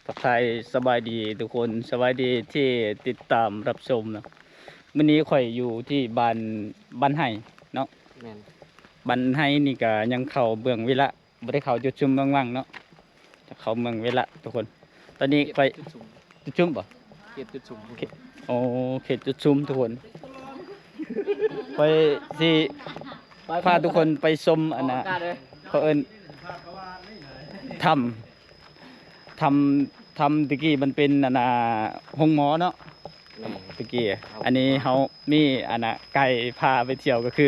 ທັກທາຍສະບາຍດີທຸກຄົນ, ສະບາຍດີທີ່ຕິດຕາມຮັບຊົມເນາະ. ມື້ນີ້ຂ້ອຍຢູ່ທີ່ບ້ານ ບ້ານໄຮ່ເນາະ. ແມ່ນ. ບ້ານໄຮ່ນີ້ກະຍັງເຂົ້າເມືອງເວລະ, ບໍ່ໄດ້ເຂົ້າຈຸດຊຸມເມືອງວັງເນາະ, ຈະເຂົ້າເມືອງເວລະທຸກຄົນ. ຕອນນີ້ຂ້ອຍ ເຂດຈຸດຊຸມ ຈຸດຊຸມບໍ່? ເຂດຈຸດຊຸມ. ໂອ້ ເຂດຈຸດຊຸມທຸກຄົນ. ຂ້ອຍຊິພາທຸກຄົນໄປຊົມອັນນ່າ ເຂົາເອີ້ນຖ້ຳ ຖ້ຳ ຖ້ຳແຕ່ກີ້ມັນເປັນອັນນ່າໂຮງໝໍເນາະ. ແມ່ນ. ແຕ່ກີ້ ອັນນີ້ເຮົາມີອັນນ່າໄກພາໄປທ່ຽວກໍຄື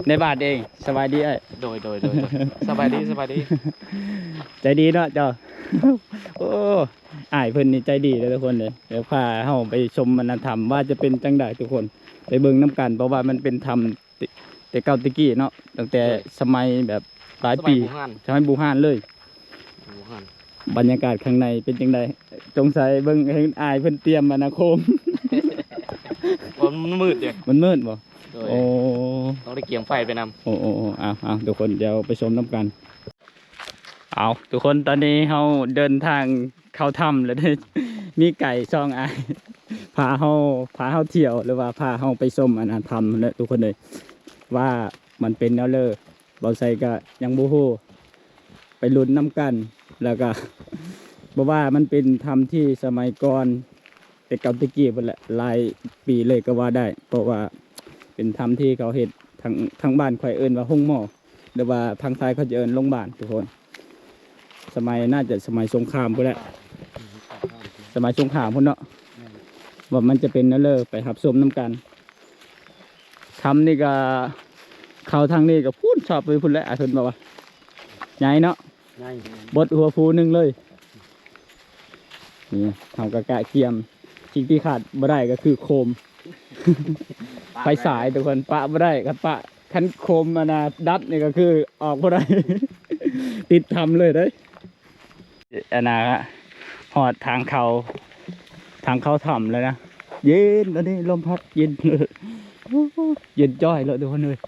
ໃນບ້ານເອງ. ສະບາຍດີອ້າຍ. ໂດຍ ໂດຍ ໂດຍ ໂດຍ. ສະບາຍດີ ສະບາຍດີ. ໃຈດີເນາະເຈົ້າ. ໂອ້ ອ້າຍເພິ່ນນີ້ໃຈດີເດີທຸກຄົນເດີ, ແລ້ວພາເຮົາໄປຊົມອັນນະຖ້ຳວ່າຈະເປັນຈັ່ງໃດທຸກຄົນ, ໄປເບິ່ງນຳກັນ. ເພາະວ່າມັນເປັນຖ້ຳແຕ່ ແຕ່ເກົ່າແຕ່ກີ້ເນາະ, ຕັ້ງແຕ່ ໂດຍ ສະໄໝແບບຫຼາຍປີ ສະໄໝບູຮານ ສະໄໝບູຮານເລີຍ. ບູຮານ. ບັນຍາກາດຂ້າງໃນເປັນຈັ່ງໃດ? ສົງໄສເບິ່ງເຫັນອ້າຍເພິ່ນຕຽມອັນນະໂຄມ. ບໍ່ ມັນມືດເດ້. ມັນມືດບໍ່? ໂດຍ. ໂອ້ ຕ້ອງໄດ້ກຽມໄຟໄປນຳ. ໂອ້ ໂອ້ ໂອ້ ເອົາ ເອົາ ທຸກຄົນ ດຽວໄປຊົມນຳກັນ. ເອົາ ທຸກຄົນ ຕອນນີ້ເຮົາເດີນທາງເຂົ້າຖ້ຳແລ້ວເດ້. ມີໄກສອງອ້າຍພາເຮົາ ພາເຮົາທ່ຽວ ຫຼືວ່າພາເຮົາໄປຊົມອັນນະຖ້ຳເນາະທຸກຄົນເອີຍ ວ່າມັນເປັນແນວເລີ. ເວົ້າໃສ່ກະຍັງບໍ່ຮູ້ ໄປລຸ້ນນຳກັນ. ແລ້ວກະບໍ່ວ່າມັນເປັນຖ້ຳທີ່ສະໄໝກ່ອນ ແຕ່ເກົ່າແຕ່ກີ້ພຸ້ນແຫຼະ, ຫຼາຍປີເລີຍກໍວ່າໄດ້, ເພາະວ່າເປັນຖ້ຳທີ່ເຂົາເຮັດ ທາງ ທາງບ້ານຂ້ອຍເອີ້ນວ່າໂຮງໝໍ ຫຼືວ່າທາງໄທເຂົາຈະເອີ້ນໂຮງບານທຸກຄົນ. ສະໄໝ ໜ້າຈະສະໄໝສົງຄາມພຸ້ນແຫຼະ, ສະໄໝສົງຄາມພຸ້ນເນາະ. ແມ່ນ. ວ່າມັນຈະເປັນແນວເລີ ໄປຮັບຊົມນຳກັນ. ຖ້ຳນີ້ກໍເຂົ້າທາງນີ້ກໍພຸ້ນຊອບໄປພຸ້ນແຫຼະ, ອ້າຍເພິ່ນບອກວ່າໃຫຍ່ເນາະ. ໃຫຍ່. ບົດຫົວພູໜຶ່ງເລີຍ. ນີ້ເຮົາກໍກະກຽມ, ສິ່ງທີ່ຂາດບໍ່ໄດ້ກໍຄືໂຄມ ໄຟສາຍທຸກຄົນ, ປະບໍ່ໄດ້. ຄັນປະ ຄັນໂຄມອັນນະດັບນີ້ກໍຄືອອກບໍ່ໄດ້ ຕິດຖ້ຳເລີຍເດ້. ອັນນະ ຮອດທາງເຂົ້າ ທາງເຂົ້າຖ້ຳແລ້ວນະ. ເຢັນ ຕອນນີ້ລົມພັດເຢັນ ເຢັນຈ້ອຍເລີຍທຸກຄົນເອີຍ.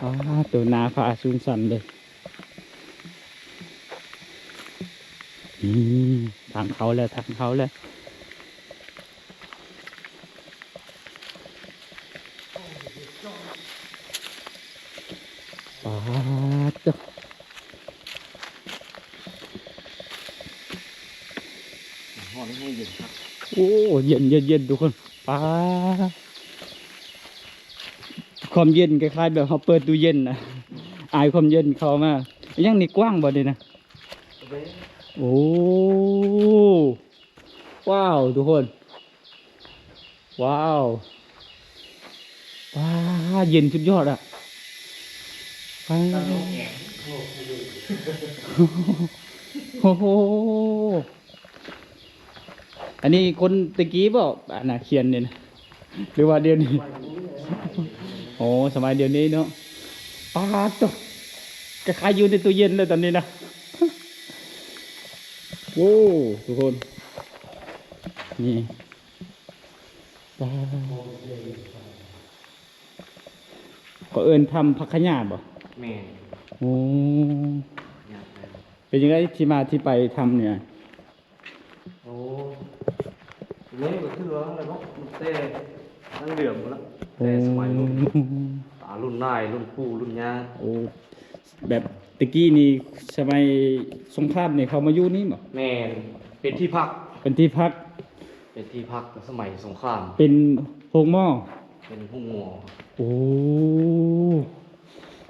ອ້າ ໂຕໜ້າຜາສູງຊັນເລີຍ. ນີ້ ທາງເຂົ້າແລ້ວ ທາງເຂົ້າແລ້ວ. ປາດເຈົ້າ ຮ້ອນແຮງ ເຢັນຄັກ. ໂອ້ ເຢັນ ເຢັນ ເຢັນ ທຸກຄົນ. ປາດ ຄວາມເຢັນຄ້າຍໆແບບເຮົາເປີດຕູ້ເຢັນນະ, ອາຍຄວາມເຢັນເຂົ້າມາ. ອີຫຍັງນີ້ ກວ້າງບໍ່ນີ້ນະ? ໂອ້ ວ້າວ ທຸກຄົນ. ວ້າວ ປາດ ເຢັນສຸດຍອດອະ. ປາດ ໂອ້ໂຫ ອັນນີ້ຄົນແຕ່ກີ້ບໍ່ ອັນນະ ຂຽນນີ້ນະ ຫຼືວ່າດຽວນີ້? ໂອ້ ສະໄໝດຽວນີ້ເນາະ. ປາດໂທ້ ຄ້າຍໆຢູ່ໃນຕູ້ເຢັນເລີຍຕອນນີ້ນະ. ໂອ້ ທຸກຄົນ ນີ້ ປາດ ເຂົາເອີ້ນຖ້ຳຜັກຂະຫຍ້າບໍ່? ແມ່ນ. ໂອ້ ເປັນຈັ່ງໃດທີ່ມາທີ່ໄປຖ້ຳນີ້? ໂອ້ ເລີ່ມກໍຄືວ່ານັ້ນແຫຼະເນາະ, ແຕ່ດັ້ງເດີມພຸ້ນລະ ແຕ່ສະໄໝລຸ້ນ ໂອ້ ຕາລຸ້ນນາຍ ລຸ້ນປູ່ ລຸ້ນຍ່າ. ໂອ້ ແບບແຕ່ກີ້ນີ້ ສະໄໝສົງຄາມນີ້ ເຂົາມາຢູ່ນີ້ບໍ່? ແມ່ນ ເປັນທີ່ພັກ ເປັນທີ່ພັກ ເປັນທີ່ພັກສະໄໝສົງຄາມ. ເປັນໂຮງໝໍ? ເປັນໂຮງໝໍ. ໂອ້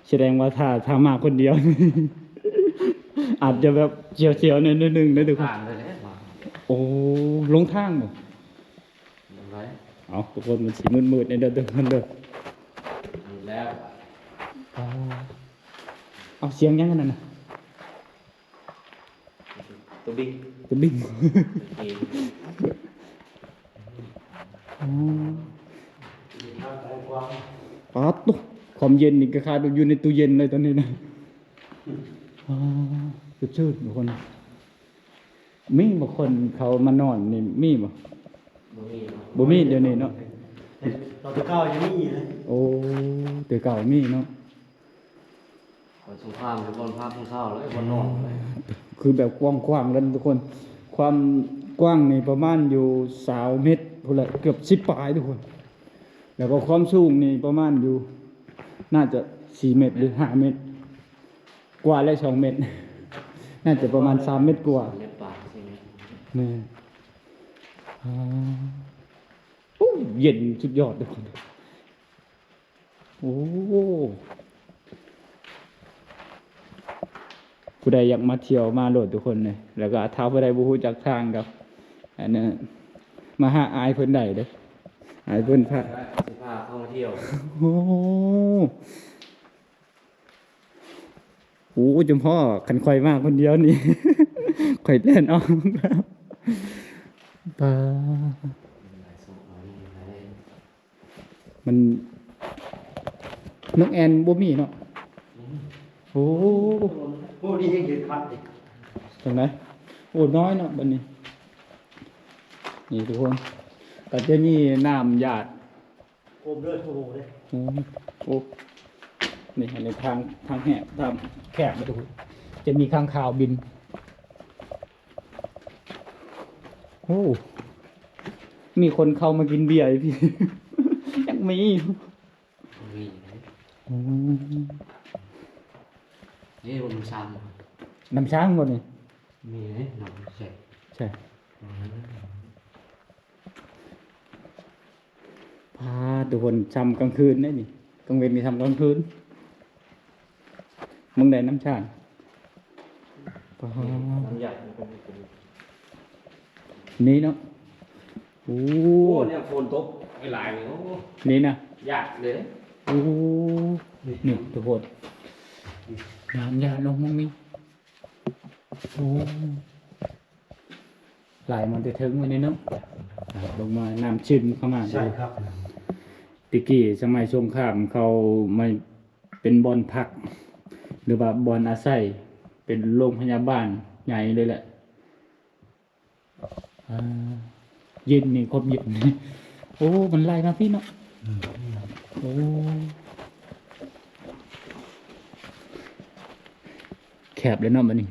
ສະແດງວ່າຖ້າ ຖ້າມາຄົນດຽວ ອາດຈະແບບສຽວໆໜ້ອຍໜຶ່ງເດີທຸກຄົນ. ໂອ້ ຫຼົງທາງບໍ່? ເອົາ ທຸກຄົນ ມັນຊິມືດໆໜ້ອຍເດີທຸກຄົນເດີ. ມືດແລ້ວ. ເອົາ ສຽງຫຍັງອັນນັ້ນນະ? ຕົວບິງ ຕົວບິງ. ໂອເຄ. ອໍ ປາດໂທ້ ຄວາມເຢັນນີ້ຄ້າຍໆແບບຢູ່ໃນຕູ້ເຢັນເລີຍຕອນນີ້ນະ. ປາດ ສະອາດທຸກຄົນ. ມີບໍ່ຄົນເຂົາມານອນນີ້ ມີບໍ່? ບໍ່ມີ ບໍ່ມີດຽວນີ້ເນາະ. ແຕ່ເກົ່າຍັງມີນະ. ໂອ້ ແຕ່ເກົ່າມີເນາະ. ບ່ອນສົງຄາມ ບ່ອນພັກຂອງເຂົາ ແລ້ວບ່ອນນອນ. ຄືແບບກວ້າງໆ ແລ້ວທຸກຄົນ ຄວາມກວ້າງນີ້ປະມານຢູ່ຊາວເມັດພຸ້ນແຫຼະ ເກືອບສິບປາຍທຸກຄົນ ແລ້ວກໍຄວາມສູງນີ້ປະມານຢູ່ ໜ້າຈະສີ່ເມັດ ຫຼື ຫ້າເມັດ ກວ່າແລ້ວ ສອງເມັດ ໜ້າຈະປະມານສາມເມັດກວ່າ ສາມເມັດປາຍ ສີ່ເມັດ ແມ່ນ ອ່າ ໂອ້ ເຢັນສຸດຍອດທຸກຄົນ ໂອ້ ຜູ້ໃດຢາກມາທ່ຽວມາໂລດທຸກຄົນເລີຍ ແລ້ວກໍຖ້າຜູ້ໃດບໍ່ຮູ້ຈັກທາງກໍ ອັນນັ້ນ ມາຫາອ້າຍເພິ່ນໄດ້ເດີ້ ອ້າຍເພິ່ນພາ ຊິພາເຂົ້າມາທ່ຽວ ໂອ້ ໂອ້ ຈຸມພໍ່ ຄັນຂ້ອຍມາຄົນດຽວນີ້ ຂ້ອຍແລ່ນອອກແລ້ວ ປາ ມັນ ນົກແອ່ນບໍ່ມີເນາະ ໂອ້ ໂອ້ ນີ້ເຮັດຄັກເດ້ ຈັ່ງໃດ ໂອ້ ນ້ອຍເນາະ ບັດນີ້ ນີ້ທຸກຄົນ ກໍຈະມີນ້ຳຢາດ ໂອມເດີ ໂທເດ້ ໂອ້ ໂອ້ ນີ້ ອັນນີ້ທາງ ທາງແຄບ ທາງແຄບເດີ ຈະມີຄ້າງຄາວບິນ ໂອ້ ມີຄົນເຂົ້າມາກິນເບຍຢູ່ພີ້ ຍັງມີຢູ່ ມີເດ້ ໂອ້ ນີ້ບໍ່ນ້ຳຊ້າງ ນ້ຳຊ້າງບໍ່ນີ້ ມີເດ້ ນ້ຳໃສ ໃສ ອືມ ພາ ທຸກຄົນ ຊ່ຳກາງຄືນເດ້ນີ້ ກາງເວັນນີ້ຊ່ຳກາງຄືນ ເບິ່ງໄດ້ນ້ຳຊ້າງ ພາ ນ້ຳຢາດ ນີ້ເນາະ ໂອ້ ໂອ້ ນີ້ຝົນຕົກຫຼາຍໆ ນີ້ ໂອ້ ນີ້ນະ ຢາດເລີຍ ໂອ້ ນີ້ ນີ້ ທຸກຄົນ ນ້ຳຢາດລົງມານີ້ ໂອ້ ໄຫຼມາແຕ່ເທິງພຸ້ນເດ້ເນາະ ລົງມາ ນ້ຳຊຶມເຂົ້າມາ ໃຊ່ຄັບ ແຕ່ກີ້ສະໄໝສົງຄາມເຂົາມາເປັນບ່ອນພັກ ຫຼືວ່າບ່ອນອາໄສ ເປັນໂຮງພະຍາບານໃຫຍ່ເລີຍແຫຼະ ອ່າ ເຢັນນີ້ ຄວາມເຢັນນີ້ ໂອ້ ມັນໄຫຼມາພີ້ເນາະ ອືມ ໂອ້ ແຄບເລີຍເນາະບັດນີ້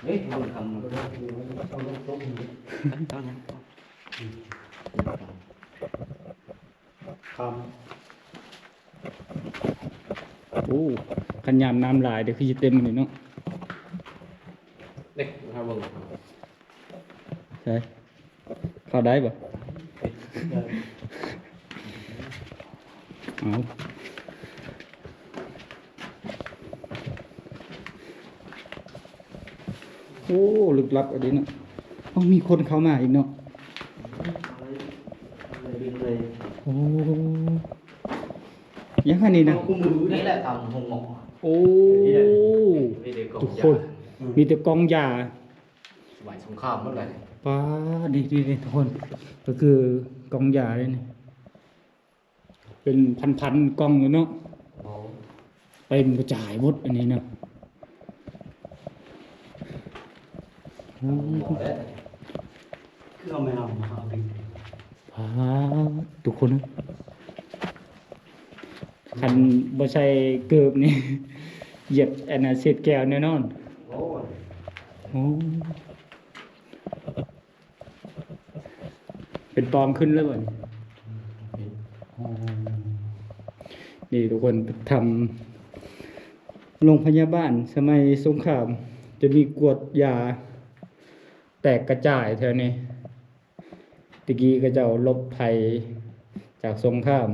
ເຮີ້ຍ ເບິ່ງຄຳ ເອົາລົງຕົກນີ້ ເອົາຫຍັງ ຄຳ ໂອ້ ຄັນຍາມນ້ຳຫຼາຍເດ້ ຄືຊິເຕັມນີ້ເນາະ ເດ້ ມາເບິ່ງ ໃສ ເຂົ້າໄດ້ບໍ່? ເອົາ ໂອ້ ລຶກລັບອີ່ຫຼີເນາະ ໂອ້ ມີຄົນເຂົ້າມາອີກເນາະ ໂອ້ ຍັງອັນນີ້ນະ ນີ້ແຫຼະຕາມໂຮງໝໍ ໂອ້ ມີແຕ່ກອງຢາ ທຸກຄົນ ມີແຕ່ກອງຢາ ສະໄໝສົງຄາມໝົດເລີຍ ປາ ນີ້ ນີ້ ທຸກຄົນ ກໍຄືກອງຢາເດ້ນີ້ ເປັນພັນໆກ່ອງຢູ່ເນາະ ໂອ້ ເຕັມກະຈາຍໝົດອັນນີ້ນະ ໂອ້ ຄືເອົາແມ່ເຮົາມາເອົາໄປ ປາ ທຸກຄົນ ຄັນບໍ່ໃສ່ເກີບນີ້ ຢຽບອັນນັ້ນເສດແກ້ວແນ່ນອນ ໂອ້ຍ ໂອ້ ເປັນປອງຂຶ້ນແລ້ວບັດນີ້ ນີ້ທຸກຄົນ ທຳໂຮງພະຍາບານສະໄໝສົງຄາມ ຈະມີກວດຢາແຕກກະຈາຍແຖວນີ້ ແຕ່ກີ້ເຂົາເຈົ້າຫຼົບໄພຈາກສົງຄາມ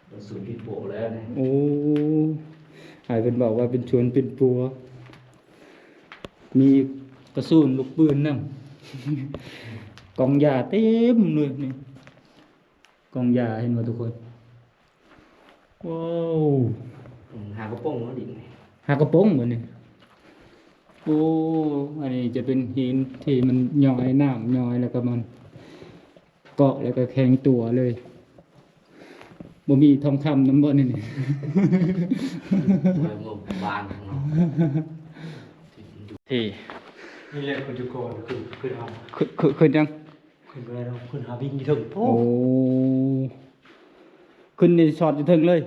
ເປັນສູນປິ່ນປົວແລ້ວນີ້ ໂອ້ ອ້າຍເພິ່ນເວົ້າວ່າເປັນສວນປິ່ນປົວ ມີກະສຸນລູກປືນນຳ ກອງຢາເຕັມເລີຍນີ້ ກອງຢາ ເຫັນບໍ່ທຸກຄົນ? ວ້າວ ອືມ ຫາກະປົງເນາະ ດິນນີ້ ຫາກະປົງບັດນີ້ ໂອ້ ອັນນີ້ຈະເປັນຫີນທີ່ມັນຍ້ອຍ ນ້ຳຍ້ອຍ ແລ້ວກະມັນເກາະ ແລ້ວກະແຂງຕົວເລີຍ. ບໍ່ມີທອງຄຳນຳບໍ່ນີ້? ໂອ້ຍ ບໍ່ບາງເນາະ ເທ່ ນີ້ແຫຼະ ຂຶ້ນຢູ່ກ່ອນ ຂຶ້ນ ຂຶ້ນຫາ ຂຶ້ນ ຂຶ້ນ ຂຶ້ນຫຍັງ? ຂຶ້ນບໍ່ໄດ້ດອກ ຂຶ້ນຫາວິງຢູ່ເທິງ ໂອ້ ໂອ້ ຂຶ້ນນີ້ຊອດຢູ່ເທິງເລີຍ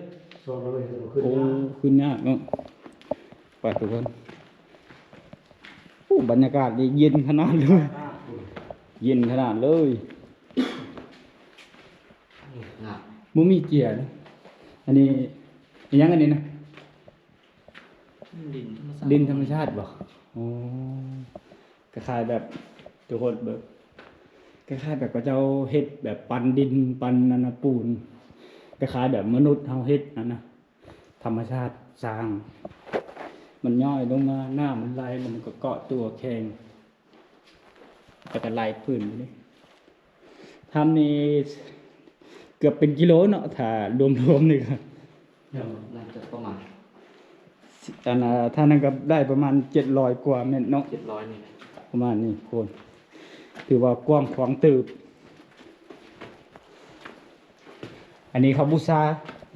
ຊອດເລີຍ ຂຶ້ນ ໂອ້ ຍາກ ຂຶ້ນຍາກເນາະ ໄປທຸກຄົນ ບັນຍາກາດນີ້ເຢັນຂະໜາດເລີຍ ເຢັນຂະໜາດເລີຍ. ບໍ່ມີເຈຍເດ້. ອັນນີ້ອີ່ຫຍັງອັນນີ້ນະ? ດິນທຳມະຊາດ ດິນທຳມະຊາດບໍ່? ອໍ ຄ້າຍໆແບບ ທຸກຄົນເບິ່ງ ຄ້າຍໆແບບເຂົາເຈົ້າເຮັດແບບປັນດິນ ປັນອັນນະ ປູນ ຄ້າຍໆແບບມະນຸດເຮົາເຮັດຫັ້ນນະ. ທຳມະຊາດສ້າງ ມັນຍ້ອຍລົງມາ ນ້ຳມັນໄຫຼ ແລ້ວມັນກໍເກາະຕົວແຂງ ແລ້ວກໍໄຫຼພື້ນນີ້. ຖ້ຳນີ້ເກືອບເປັນກິໂລເນາະ ຖ້າລວມໆນີ້ກໍ ໜ້າຈະປະມານ ອັນ ອ່າ ຖ້ານັ້ນກໍໄດ້ປະມານເຈັດຮ້ອຍກວ່າແມັດເນາະ ເຈັດຮ້ອຍນີ້ແຫຼະ ປະມານນີ້ ໂຄນ ຖືວ່າກວ້າງຂວາງເຕີບ. ອັນນີ້ເຂົາບູຊາ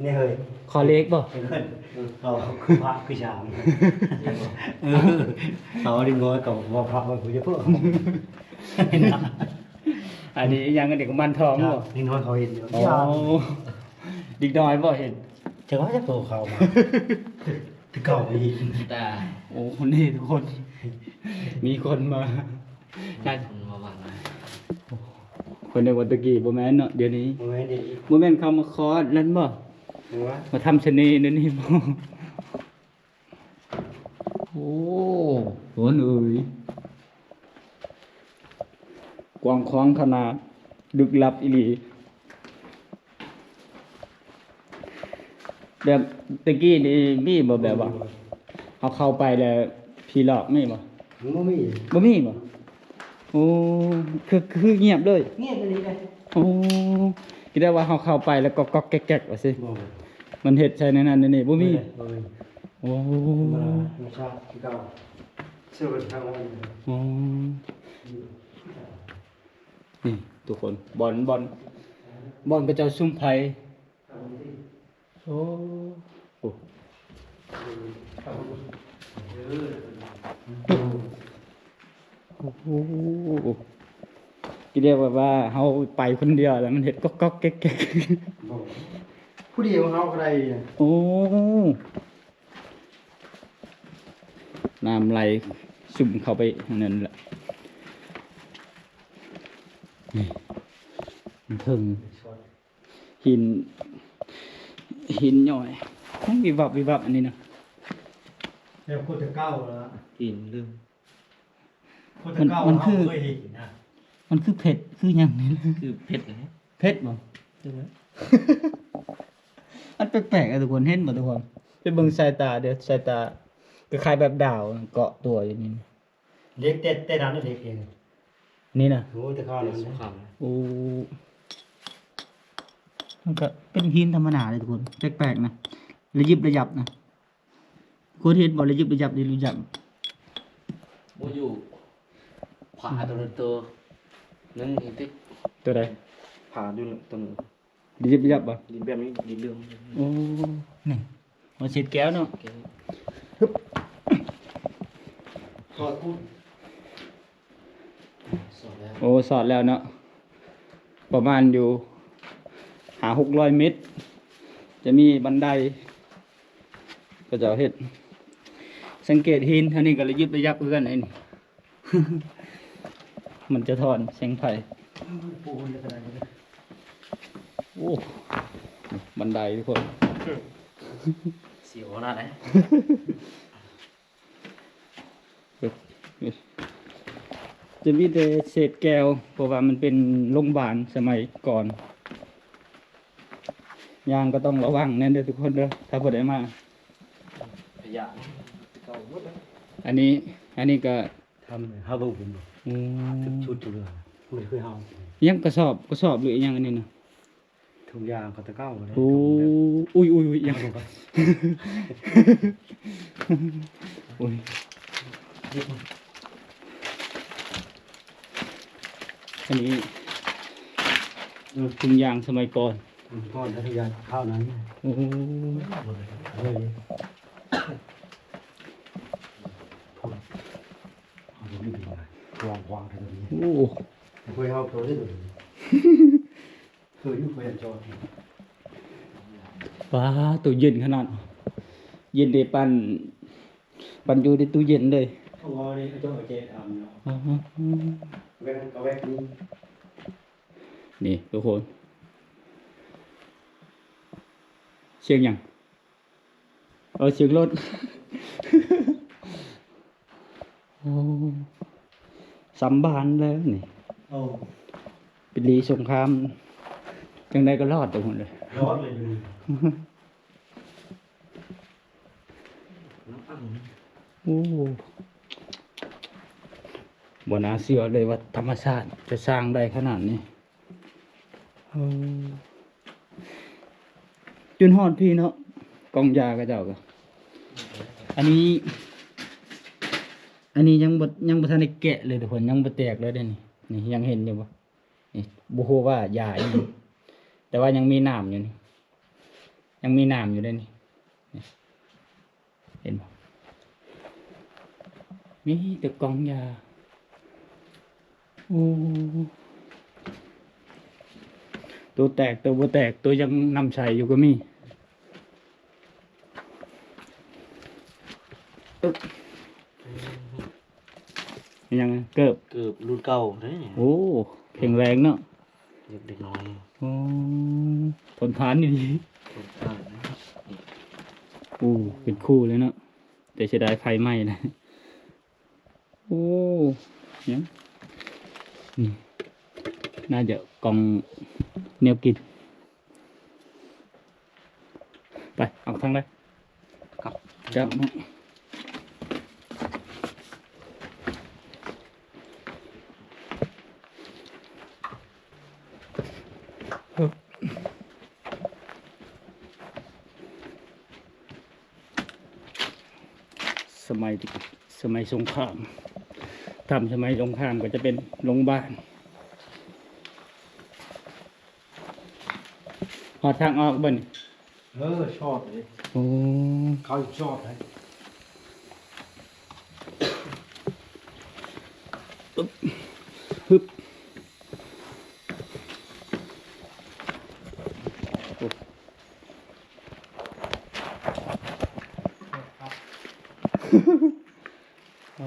ນີ້ເຮີ້ຍ ຂໍເລກບໍ່? ເຂົາຄືພະຄືຊາມ ເອີ ເຂົາເດັກນ້ອຍກໍບໍ່ພະວ່າຜູ້ຈະເພິ່ງ. ອັນນີ້ອີ່ຫຍັງ? ອັນນີ້ກຸມານທອງບໍ່? ເດັກນ້ອຍເຂົາເຫັນຢູ່. ໂອ້ ເດັກນ້ອຍບໍ່ເຫັນ? ຈັກວ່າຈັກໂຕເຂົາມາ ແຕ່ເກົ່າໄປເຫັນ. ຕາ ໂອ້ ຄົນນີ້ທຸກຄົນ ມີຄົນມາ ນັ້ນ ເພິ່ນວ່າຫວັງນະ ເພິ່ນໄດ້ວ່າແຕ່ກີ້ ບໍ່ແມ່ນເນາະ ດຽວນີ້ ບໍ່ແມ່ນເດ ບໍ່ແມ່ນເຂົາມາຂໍອັນນັ້ນບໍ່? ຫຍັງວະ? ມາທຳສະເໜ່ແນວນີ້ບໍ່? ໂອ້ ທຸກຄົນເອີຍ ກວ້າງຂວາງຂະໜາດ ລຶກລັບອີ່ຫຼີ. ແບບແຕ່ກີ້ນີ້ມີບໍ່ ແບບວ່າເຮົາເຂົ້າໄປແລ້ວຜີຫຼອກ ມີບໍ່? ບໍ່ມີ ບໍ່ມີບໍ່? ໂອ້ ຄື ຄືງຽບເລີຍ ງຽບອີ່ຫຼີເດ້. ໂອ້ ຄິດໄດ້ວ່າເຮົາເຂົ້າໄປແລ້ວກໍກອກແກກວ່າຊີ້ ບໍ່ ມັນເຮັດໃສ່ໃນນັ້ນໃນນີ້ ບໍ່ມີ ບໍ່ມີ ບໍ່ມີ. ໂອ້ ທຳມະຊາດຄືເກົ່າ ເຊື່ອວ່າທາງອອກ. ໂອ້ ນີ້ທຸກຄົນ ບ່ອນ ບ່ອນ ບ່ອນເຂົາເຈົ້າສຸມໄຟ. ໂອ້ ໂອ້ ໂອ້ໂຫ ຄິດໄດ້ວ່າ ວ່າເຮົາໄປຄົນດຽວແລ້ວມັນເຮັດກອກໆແກກໆ ຜູ້ດຽວເຮົາກໍໄດ້. ໂອ້ ນ້ຳໄຫຼຊຸ່ມເຂົ້າໄປນັ້ນແຫຼະ ນີ້ ເທິງ ຫີນ ຫີນຍ້ອຍ ຍັງວິບວັບວິບວັບ ອັນນີ້ນະ ແບບຄົນແຕ່ເກົ່າລະ ຫີນລຶ້ງ ຄົນແຕ່ເກົ່າ ມັນ ມັນຄື ເຮົາເຄີຍເຫັນນະ ມັນຄືເພັດ ຄືຫຍັງນີ້ ຄືເພັດແຫຼະ ເພັດບໍ່? ຈັກແຫຼະ ມັນແປກໆ ທຸກຄົນ ເຫັນບໍ່ທຸກຄົນ? ໄປເບິ່ງສາຍຕາເດີ້ ສາຍຕາ ຄ້າຍໆແບບດາວເກາະຕົວຢູ່ນີ້. ເຫຼັກແຕ່ ແຕ່ນັ້ນເຫຼັກເອງ ນີ້ນະ ໂອ້ ແຕ່ເກົ່ານັ້ນ ໂອ້ ມັນກະເປັນຫີນທຳມະດາເດ້ທຸກຄົນ ແປກໆນະ ລະຢິບລະຢັບນະ ຄົນເຫັນບໍ່ ລະຢິບລະຢັບ ລະຢິບລະຢັບ ບໍ່ຢູ່ ຜາໂຕນັ້ນໂຕໜຶ່ງເຫັນຕິ ໂຕໃດ? ຜາຢູ່ໂຕໜຶ່ງ. ດີບຍັບບໍ່? ດີແບບນີ້ ດີເລື່ອງ ໂອ້ ນີ້ ມາເຊັດແກ້ວເນາະ ແກ້ວ ຮຶບ ສອດພຸ້ນ ສອດແລ້ວ ໂອ້ ສອດແລ້ວເນາະ ປະມານຢູ່ຫ້າຫົກຮ້ອຍເມັດ ຈະມີບັນໄດ ເຂົາເຈົ້າເຮັດ ສັງເກດຫີນ ອັນນີ້ກໍລະຢິບລະຍັບຄືກັນ ອັນນີ້ ມັນຈະຖອນແສງໄຟ ໂອ້ ບັນໄດທຸກຄົນ ສຽວຂະໜາດໃດ ຈະມີແຕ່ເສດແກ້ວ ເພາະວ່າມັນເປັນໂຮງບານສະໄໝກ່ອນ ຍ່າງກໍຕ້ອງລະວັງແນ່ເດີທຸກຄົນເດີ ຖ້າຜູ້ໃດມາ ພະຍາດ ອັນນີ້ ອັນນີ້ກໍ ທຳເຮົາເບິ່ງເປັນບໍ່ ອືມ ຊຸດຢູ່ເລີຍ ມັນຄືເຮົາ ຍັງກະສອບ ກະສອບຫຼືອີ່ຫຍັງອັນນີ້ນະ ທຸງຢາງເຂົາແຕ່ເກົ່າເລີຍ ໂອ້ ອຸ້ຍ ອຸ້ຍ ອຸ້ຍ ຍັງ ອຸ້ຍ ອັນນີ້ ເອີ ທຸງຢາງສະໄໝກ່ອນ ທຸງຢາງຄາວນັ້ນ ໂອ້ ເອີ ໂອ້ ປ້າ ໂຕເຢັນຂະໜາດ ເຢັນເດ ປານ ປານຢູ່ໃນຕູ້ເຢັນເລີຍ ບໍ່ໄດ້ເຈົ້າເຈັດອັນເນາະ ອືຮຶ ແວ່ນກໍແວ່ນນີ້ ນີ້ທຸກຄົນ ສຽງຫຍັງ? ເອີ ສຽງລົດ ໂອ້ ສຳບານແລ້ວນີ້ ໂອ້ ເປັນລີສົງຄາມ ຈັ່ງໃດກໍລອດໄປພຸ້ນເລີຍ ລອດເລີຍ ໂອ້ ບໍ່ໜ້າເຊື່ອເລີຍວ່າທຳມະຊາດຈະສ້າງໄດ້ຂະໜາດນີ້ ເອີ ຈົນຮອດພີ້ເນາະ ກອງຢາເຂົາເຈົ້າກໍ ອັນນີ້ ອັນນີ້ຍັງບໍ່ ຍັງບໍ່ທັນໄດ້ແກະເລີຍທຸກຄົນ ຍັງບໍ່ແຕກເລີຍເດ້ນີ້ ນີ້ຍັງເຫັນຢູ່ບໍ່? ນີ້ ບໍ່ຮູ້ວ່າຢາອີ່ຫຍັງ ແຕ່ວ່າຍັງມີໜາມຢູ່ນີ້ ຍັງມີໜາມຢູ່ເດ້ນີ້ ນີ້ ເຫັນບໍ່? ມີແຕ່ກອງຢາ ໂອ້ ໂຕແຕກ ໂຕບໍ່ແຕກ ໂຕຍັງນ້ຳໃສຢູ່ກໍມີ ເອີ ອີ່ຫຍັງ ເກີບ ເກີບລຸ້ນເກົ່າເດ້ ໂອ້ ແຂງແຮງເນາະ ເດັກ ເດັກນ້ອຍ ໂອ້ ທົນທານອີ່ຫຼີ ທົນທານ ໂອ້ ເປັນຄູ່ເລີຍເນາະ ແຕ່ເສຍດາຍໄຟໄໝ້ນະ ໂອ້ ຫຍັງ ນີ້ ໜ້າຈະກ່ອງແນວກິນ ໄປ ເອົາທາງໃດ? ກັບ ກັບ ສະໄໝ ສະໄໝສົງຄາມ ຖ້ຳສະໄໝສົງຄາມກໍຈະເປັນໂຮງບານ ຮອດທາງອອກບໍ່ນີ້? ເອີ ຊອດເດ້ ໂອ້ ເຂົາຊອດເດ້ ອຶບ ຮຶບ ໂອ້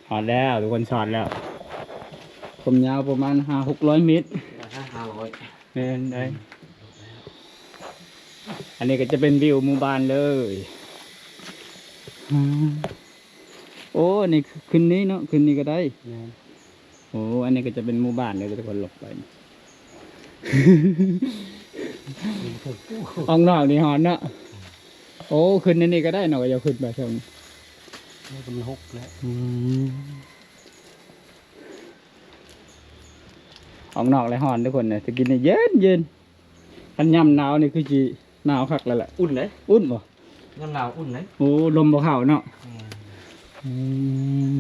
ຮອດແລ້ວ ທຸກຄົນ ຊອດແລ້ວ ຄວາມຍາວປະມານຫ້າຫົກຮ້ອຍເມັດ ຫ້າຮ້ອຍ ແມ່ນໄດ໋ ອັນນີ້ກໍຈະເປັນວິວໝູ່ບ້ານເລີຍ ອືມ ໂອ້ ອັນນີ້ຂຶ້ນນີ້ເນາະ ຂຶ້ນນີ້ກໍໄດ້ ແມ່ນ ໂອ້ ອັນນີ້ກໍຈະເປັນໝູ່ບ້ານເດີ ທຸກຄົນ ລົງໄປ ອອກນອກນີ້ຮ້ອນເນາະ ໂອ້ ຂຶ້ນໃນນີ້ກໍໄດ້ເນາະ ກໍຢ່າຂຶ້ນໄປເທິງ ນີ້ກໍມັນຫົກແລ້ວ ອືມ ອອກນອກແລ້ວຮ້ອນ ທຸກຄົນ ແຕ່ກິນນີ້ເຢັນໆ ຄັນຍາມໜາວນີ້ຄືຊິໜາວຄັກແລ້ວແຫຼະ ອຸ່ນເດ້ ອຸ່ນບໍ່? ຍາມໜາວອຸ່ນເດ້ ໂອ້ ລົມບໍ່ເຂົ້າເນາະ ແມ່ນ ອືມ